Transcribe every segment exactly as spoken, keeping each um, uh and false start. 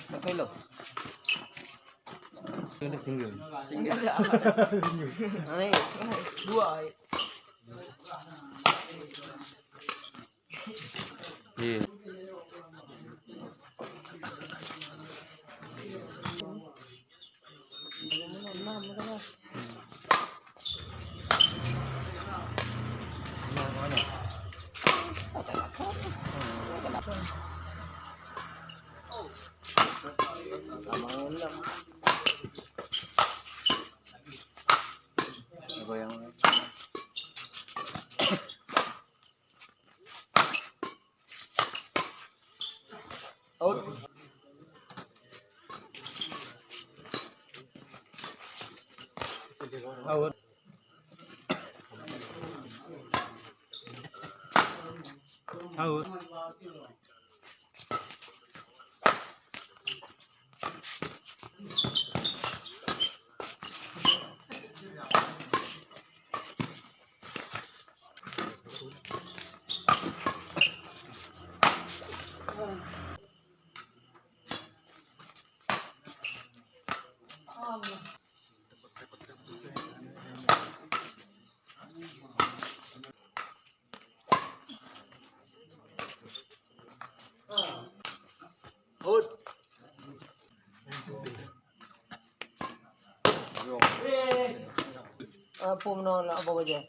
Sampai lo. Single. Single. Dua. Iya. Out. Out. Out. Apa meunan nak apa baja?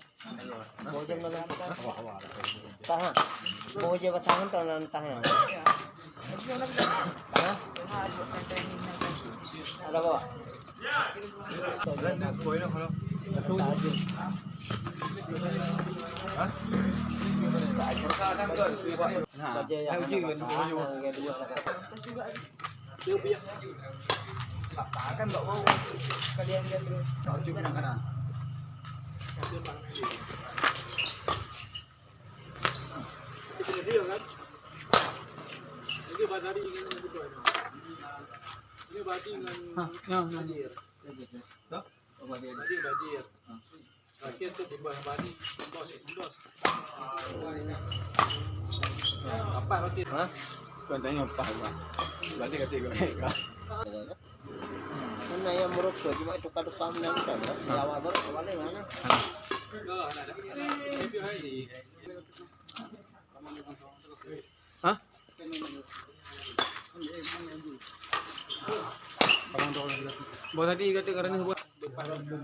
Baja meunan. Tahan. Baja tahan tahan tahan. Hah? Ada apa? Ini badi dengan Ha, ya, ya. Hadir. Hadir, hadir. Hadir tu di bawah badi, bos, bos. Apa hadir? Ha? Kau tanya apa, Bang? Berarti kata kau. Mana yang merokok cuma tukar-tukar menang kan? Awal baru awalnya mana? Hah? Bang tadi kata kerana buat. Hmm.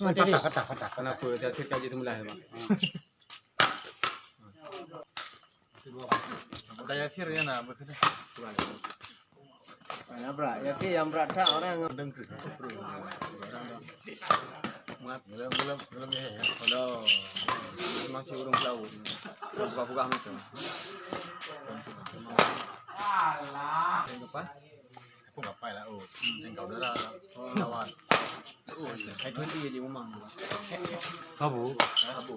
Kata, kata, kata. Kenapa dia cakap je tu mulai, Bang? Ada Yasir ya nak bekerja. Nah, brat. Yasir yang brat tak orang. Belum, belum, belum ya. Kalau masih urung pelaut. Buka-buka macam. Alah. Apa ngapai lah, oh. Engkau dah lawan. Oh, saya tuan dia di rumah. Abu. Abu.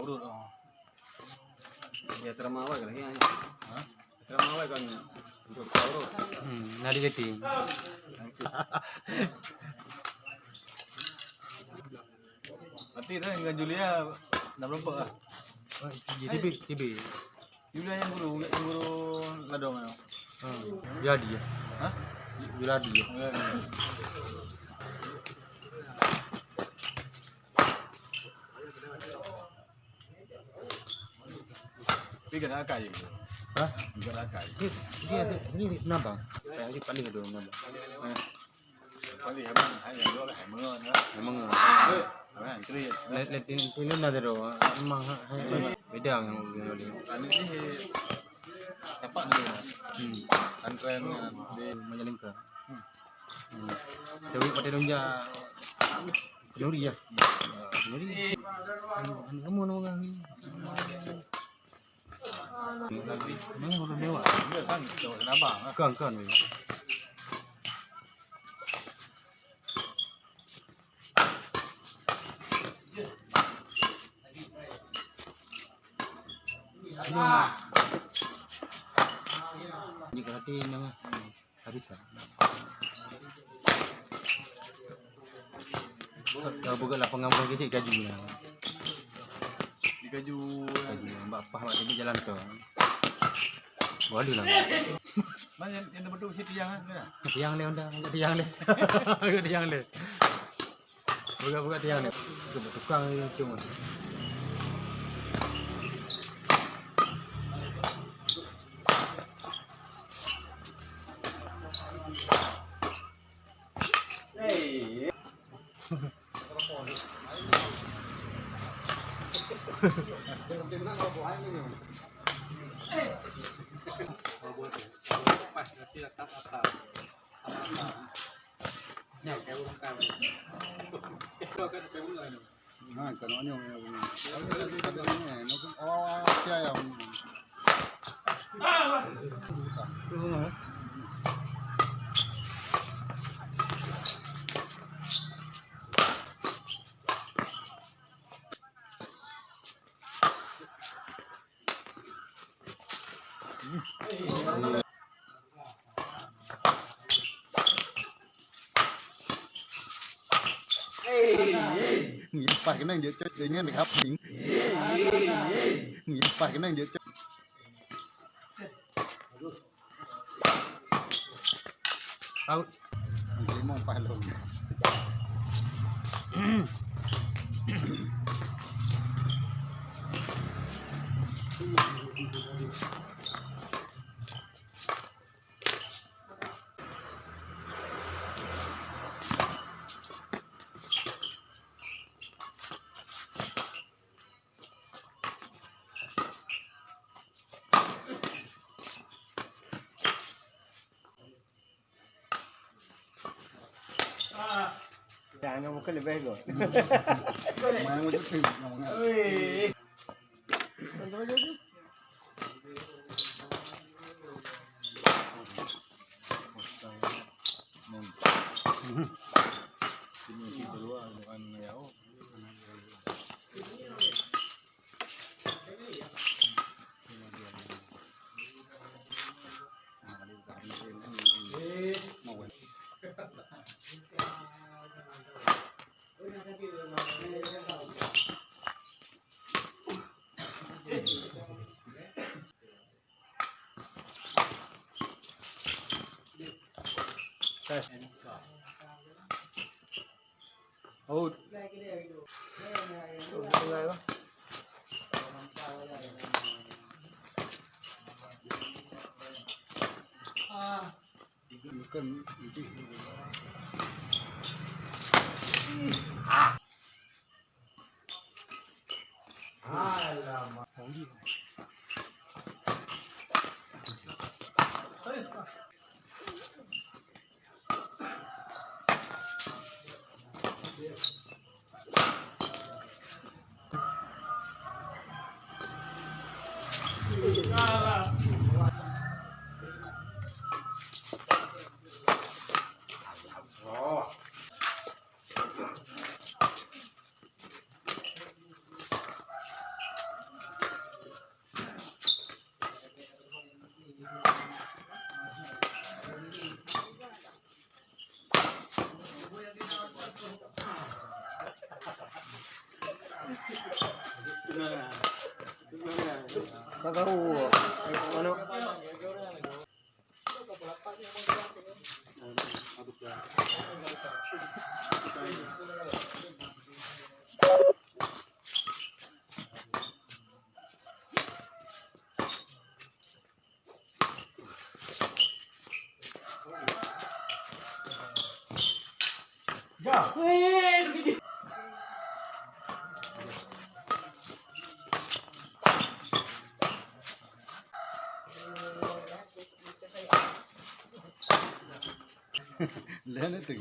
Urut, oh. Ya, ceramah awal kan, ya. Hah? Ceramah awal kan. Urut, urut. Hmm, nadi keti. Nanti dah dengan Julia dah berempat lah. Tibi, tibi. Julia yang guru, yang guru ladong tu. Hmm. Jadi ya. Hah? Jadi ya. Ya, ya. Tapi kena akai je. Hah? Kena akai. Dia, dia, dia, dia kenapa? Kayak dia paling tu kenapa? Eh. Paling abang, hai, yang dua lah, hai, mengon, ha? Hai, mengon. Hai, antri. Lain, lain, lain, lain ada dua. Memang, ha, ha, beda yang, yang, yang. Anu ni, dapat dulu. Hmm. Antren, ha, di Majalengka. Hmm. Hmm. Tapi pada dunia Nuri ya. Nuri. Anu, anu, kamu nama orang ni? Mana orang lewat? Kan, kan. Berarti nama? Habis lah. Kau buka lapangan bola kecil kaju nah. Di kaju. Kaju, bak pah bak tadi jalan tol. Waduh lah. Mana yang, yang betul si tiang kan? Tiang le, Honda, tiang le. Tiang le. Buka-buka tiang ni. Tukang ni cuma. Ngimpah keunan jeuet cot, deungon kapling. Ngimpah keunan jeuet cot. Out. Limong palong. Yang nak buka lebih kot. Main macam tu, nak main. Weh. Out. Tahu mana? Lain tu.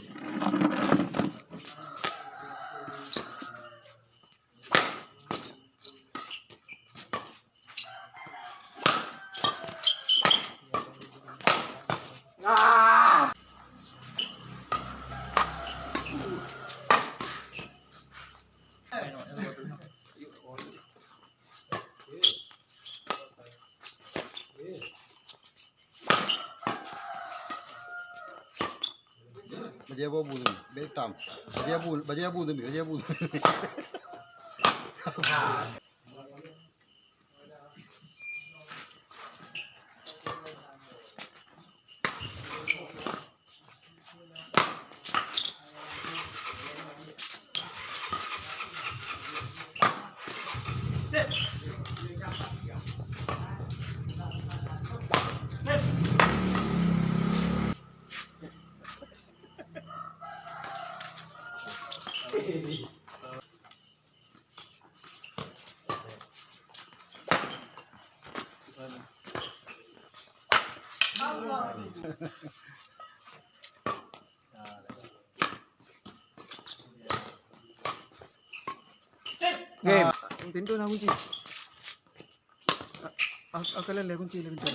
Bajèe abu tu, bèk tam. Bajèe abu, bajèe abu tu, bajèe abu tu. Game. Pintu na kunci. Ah, ah, kalian lé kunci, lé kunci.